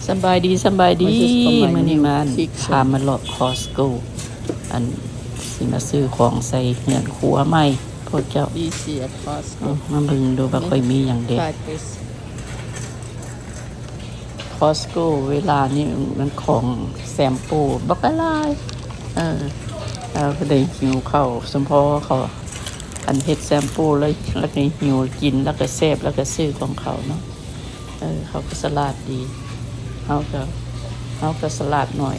ສະບາຍດີ ສະບາຍດີ. ມື້ນີ້ມາ ພາມາເລາະ Costco ອັນ ຊິມາຊື້ຂອງໃສ່ເຮືອນຄົວໃໝ່ພວກເຈົ້າ. Busy at Costco. ເອີ ມາເບິ່ງດູວ່າຂ້ອຍມີຫຍັງເດ. Costco ເວລານີ້ມັນຂອງແຊມປູບັກຫຼາຍ. ເອີ ເອີ ໄດ້ຫິວເຂົ້າ ສົມພໍເຂົາ ອັນເຮັດແຊມປູແລ້ວ ແລ້ວກໍຫິວກິນ ແລ້ວກໍແຊບ ແລ້ວກໍຊື້ຂອງເຂົາເນາະ. ເອີ ເຂົາກໍສະຫຼາດດີ ເຮົາກໍ ເຮົາກໍສະຫຼາດໜ້ອຍ.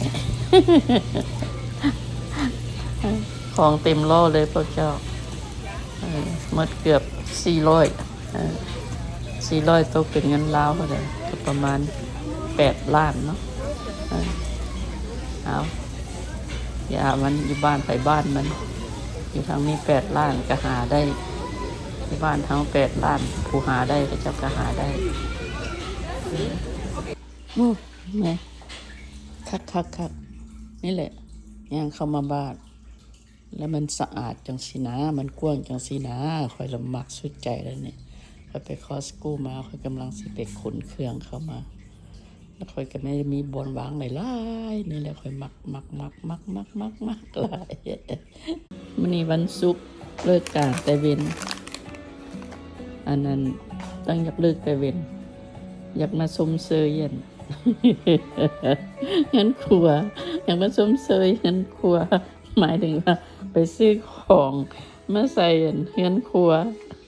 ຂອງເຕັມລໍ້ເລີຍພວກເຈົ້າ. ເອີ ໝົດເກືອບສີ່ຮ້ອຍ ເອີ ສີ່ຮ້ອຍຕົກເປັນເງິນລາວເທົ່າໃດ? ກໍປະມານແປດລ້ານເນາະ. ເອີ ເອົາ ຢ່າ ມັນຢູ່ບ້ານໃຜບ້ານມັນ. ຢູ່ທາງນີ້ແປດລ້ານກໍຫາໄດ້ ຢູ່ບ້ານເຮົາແປດລ້ານ ຜູ້ຫາໄດ້ ເຂົາເຈົ້າກໍຫາໄດ້. ໂອ້ ແມ່ ຄັກໆໆ ນີ້ແຫຼະ ຍ່າງເຂົ້າມາບ້ານ ແລ້ວມັນສະອາດຈັ່ງຊີ້ນາ ມັນກວ້າງຈັ່ງຊີ້ນາ ຂ້ອຍລະມັກສຸດໃຈແລ້ວນີ້. ຂ້ອຍໄປ Costco ມາ ຂ້ອຍກຳລັງຊິໄປຂົນເຄື່ອງເຂົ້າມາ ແລ້ວຂ້ອຍກໍໄດ້ມີບ່ອນວາງຫຼາຍໆ ນີ້ແຫຼະ ຂ້ອຍມັກ ມັກ ມັກ ມັກຫຼາຍ. ມື້ນີ້ວັນສຸກ ເລີກການແຕ່ເວັນ ອັນນັ້ນ ຕ້ອງຢາກເລີກແຕ່ເວັນ ຢາກມາຊົມເຊີຍ ເຮືອນຄົວ ຢາກມາຊົມເຊີຍເຮືອນຄົວ ໝາຍເຖິງວ່າໄປຊື້ຂອງມາໃສ່ເຮືອນຄົວ.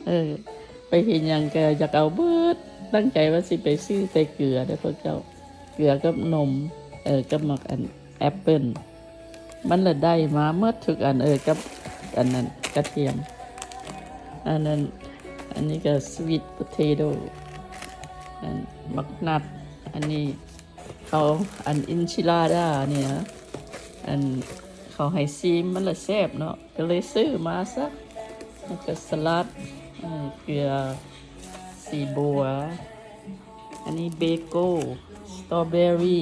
ເອີ ໄປເຫັນຫຍັງກໍຢາກເອົາເບິດ ຕັ້ງໃຈວ່າຊິໄປຊື້ແຕ່ເກືອເດີ້ພວກເຈົ້າ ເກືອກັບນົມ ເອີ ກັບໝາກອັນແອັບເປິ້ນ. ມັນລະໄດ້ມາໝົດທຸກອັນ ເອີ ກັບອັນນັ້ນກະທຽມ ອັນນັ້ນ ອັນນີ້ກໍ sweet potato ອັນໝາກນັດ ອັນນີ້ເຂົາ ອັນ enchilada ນີ້ນະ ອັນເຂົາໃຫ້ຊີມ ມັນລະແຊບເນາະ ກໍເລີຍຊື້ມາຊະ. ແລ້ວກໍສະຫຼັດ ເອີ ເກືອ ສີບົວ ອັນນີ້ເບໂກ້ ສະຕໍເບີຣີ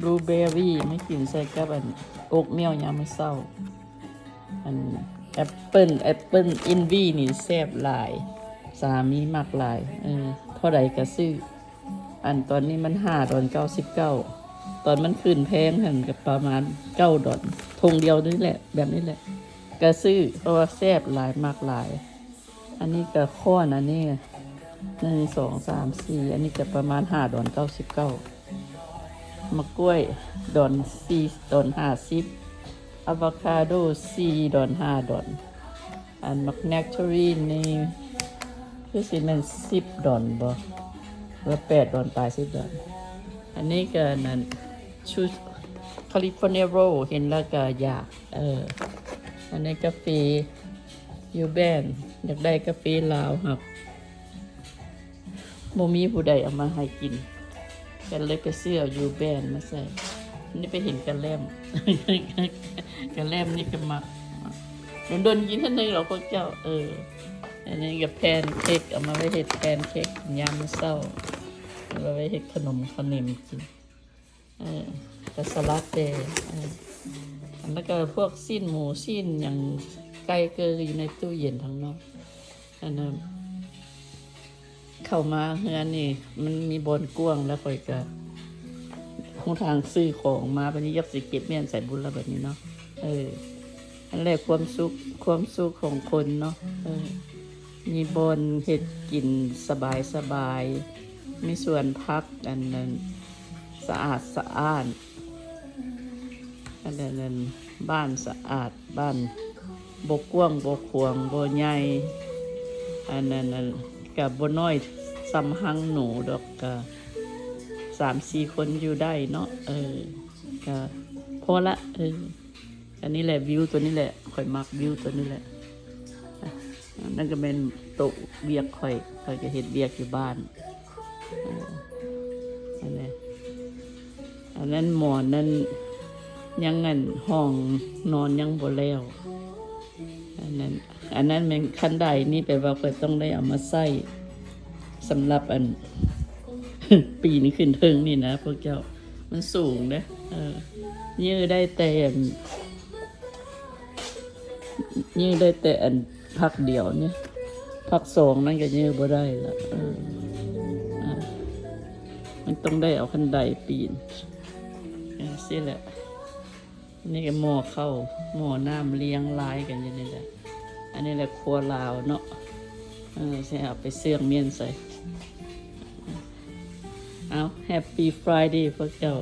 ບລູເບີຣີ ມາກິນໃສ່ກັບອັນ oatmeal ຍາມມື້ເຊົ້າ. ອັນແອັບເປິ້ນ ແອັບເປິ້ນອິນວີນີ້ແຊບຫຼາຍ ສາມີມັກຫຼາຍ. ເອີ ເທົ່າໃດກໍຊື້ ອັນຕອນນີ້ມັນຫ້າດອນເກົ້າສິບເກົ້າ ຕອນມັນຂຶ້ນແພງຫັ້ນກໍປະມານເກົ້າດອນ ຖົງດຽວນີ້ແຫຼະ ແບບນີ້ແຫຼະ ກໍຊື້ ເພາະວ່າແຊບຫຼາຍ ມັກຫຼາຍ. ອັນນີ້ກະຄ້ອນ ອັນນີ້ ໜຶ່ງ ສອງ ສາມ ສີ່ ອັນນີ້ກະປະມານຫ້າດອນເກົ້າສິບເກົ້າ. ໝາກກ້ວຍດອນ ສີ່ດອນຫ້າສິບ. ອາໂວຄາໂດ ສີ່ດອນ ຫ້າດອນ. ອັນໝາກແນັກເທີຣີນນີ້ຄືຊິແມ່ນສິບດອນບໍ ຫຼືແປດດອນປາຍ ສິບດອນ. ອັນນີ້ກະອັນນັ້ນ ຊຸດຄາລິຟໍເນຍໂຣລ ເຫັນແລ້ວກະຢາກ. ເອີ ອັນນີ້ກາເຟຢູ່ແບນ ຢາກໄດ້ກາເຟລາວ ຫາກບໍ່ມີຜູ້ໃດເອົາມາໃຫ້ກິນ ກໍເລີຍໄປຊື້ເອົາຢູ່ແບນມາໃສ່. ນີ້ໄປເຫັນກະແລັມ ກະແລັມນີ້ກໍມັກ ດົນໆກິນເທື່ອໜຶ່ງດອກພວກເຈົ້າ. ເອີ ອັນນີ້ກໍແພນເຄັກ ເອົາມາໄວ້ເຮັດແພນເຄັກກິນຍາມມື້ເຊົ້າ ຫຼືວ່າໄວ້ເຮັດຂະໜົມຂະໜິມກິນ. ເອີ ກະສະຫຼັດແດ່ ເອີ ແລ້ວກະພວກຊີ້ນໝູ ຊີ້ນຫຍັງ ໄກ່ເກີຢູ່ໃນຕູ້ເຢັນທາງນອກ. ອັນນັ້ນ ເຂົ້າມາເຮືອນນີ້ມັນມີບ່ອນກວ້າງ ແລ້ວຂ້ອຍກະຮູ້ທາງຊື້ຂອງມາ. ບາດນີ້ຢາກຊິເກັບແມ່ນໃສ່ບຸນລະບາດນີ້ເນາະ. ເອີ ອັນແລກຄວາມສຸກ ຄວາມສຸກຂອງຄົນເນາະ. ເອີ ມີບ່ອນເຮັດກິນສະບາຍໆ ມີສວນຜັກ ອັນນັ້ນ ສະອາດສະອ້ານ ອັນນັ້ນ ບ້ານສະອາດ ບ້ານບໍ່ກວ້າງບໍ່ຂວາງບໍ່ໃຫຍ່ ອັນນັ້ນ ອັນ ກະບໍ່ນ້ອຍສ່ຳຮັງໜູດອກ ກະສາມສີ່ຄົນຢູ່ໄດ້ເນາະ. ເອີ ກະພໍລະ ເອີ. ອັນນີ້ແຫຼະ ວິວຕົວນີ້ແຫຼະ ຂ້ອຍມັກວິວຕົວນີ້ແຫຼະ. ອັນນັ້ນກໍແມ່ນໂຕະວຽກຂ້ອຍ ຂ້ອຍກໍເຮັດວຽກຢູ່ບ້ານ. ອັນນັ້ນ ອັນນັ້ນໝອນນັ້ນ ຍັງ ອັນ ຫ້ອງນອນຍັງບໍ່ແລ້ວ. ອັນນັ້ນ ອັນນັ້ນແມ່ນຄັນໄດນີ້ ແປວ່າຂ້ອຍຕ້ອງໄດ້ເອົາມາໃຊ້ສຳລັບ ອັນ ປີນຂຶ້ນເທິງນີ້ນະພວກເຈົ້າ ມັນສູງເດ້. ເອີ ຢື້ໄດ້ແຕ່ ຢື້ໄດ້ແຕ່ອັນພັກດຽວນີ້ ພັກສອງນັ້ນກໍຢື້ບໍ່ໄດ້ລະ. ເອີ ອ່າ ມັນຕ້ອງໄດ້ເອົາຄັນໄດປີນ. ຈັ່ງຊີ້ແຫຼະ. ນີ້ກໍໝໍ້ເຂົ້າ ໝໍ້ນ້ຳລຽງລາຍກັນຢູ່ນີ້ແຫຼະ. ອັນນີ້ແຫຼະຄົວລາວເນາະ. ເອີ ຊິເອົາໄປເຊື່ອງມ້ຽນໃສ່. ເອົາ Happy Friday ພວກເຈົ້າ.